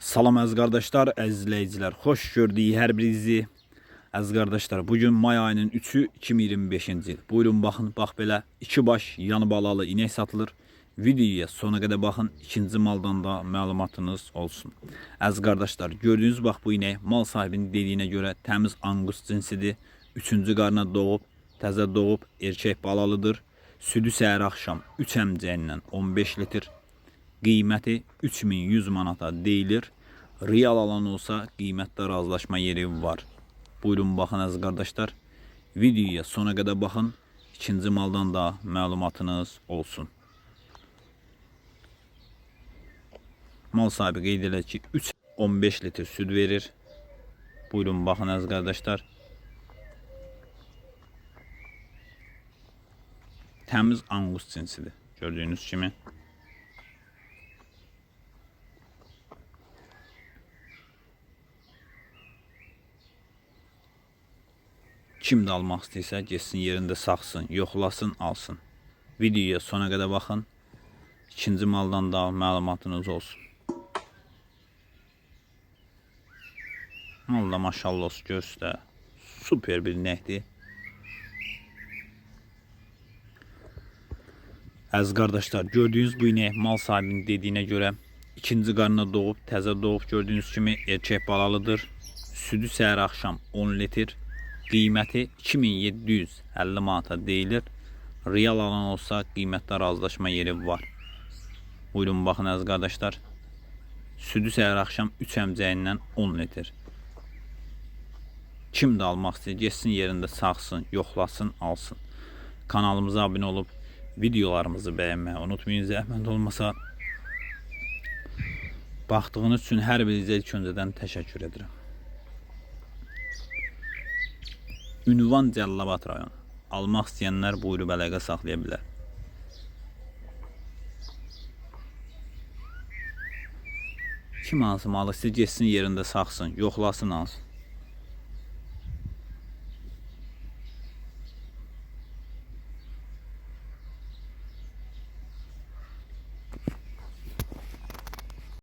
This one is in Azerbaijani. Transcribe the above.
Salam əziz qardaşlar, əziz izləyicilər. Xoş gördük hər birinizi. Əziz qardaşlar, bugün may ayının 3-ü 2025-ci il. Buyurun baxın, bax belə iki baş yanı balalı inək satılır. Videoya sona qədər baxın, ikinci maldan da məlumatınız olsun. Əziz qardaşlar, gördüyünüz bax bu inək mal sahibinin dediyinə görə təmiz angus cinsidir. Üçüncü qarına doğub, təzə doğub, erkək balalıdır. Südü səhər axşam 3 əmcəklə 15 litr. Qiyməti 3100 manata deyilir. Real alan olsa qiymətdə razılaşma yeri var. Buyurun baxın əziz qardaşlar. Videoya sona qədər baxın. İkinci maldan da məlumatınız olsun. Mal sahibi qeyd edir ki 3.15 litr süd verir. Buyurun baxın əziz qardaşlar. Təmiz angus cinsidir. Gördüyünüz kimi. Kim də almaq istəyirsə, getsin yerində saxsın, yoxlasın, alsın. Videoya sona qədər baxın. İkinci maldan da məlumatınız olsun. Mal da maşallah olsun görürsünüz də. Super bir inəkdir. Əziz qardaşlar, gördüyünüz bu inək mal sahibinin dediyinə görə ikinci qarına doğub, təzə doğub gördüyünüz kimi erkək balalıdır. Südü səhər axşam 10 litr. Qiyməti 2750 manata deyilir. Real alan olsa qiymətdə razılaşma yeri var. Buyurun baxın əziz qardaşlar. Südü səhər axşam 3 əmcəyindən 10 litr. Kim də almaq istəyir, getsin yerində saxsın, yoxlasın, alsın. Kanalımıza abunə olub videolarımızı bəyənməyi unutmayın. Zəhmət olmasa baxdığınız üçün hər birinizə ilk öncədən təşəkkür edirəm. Ünvan Cəlilabad rayonu. Almaq istəyənlər buyurub əlaqə saxlaya bilər. Kim hansı malı istəyir, getsin yerində saxsın, yoxlasın, alsın.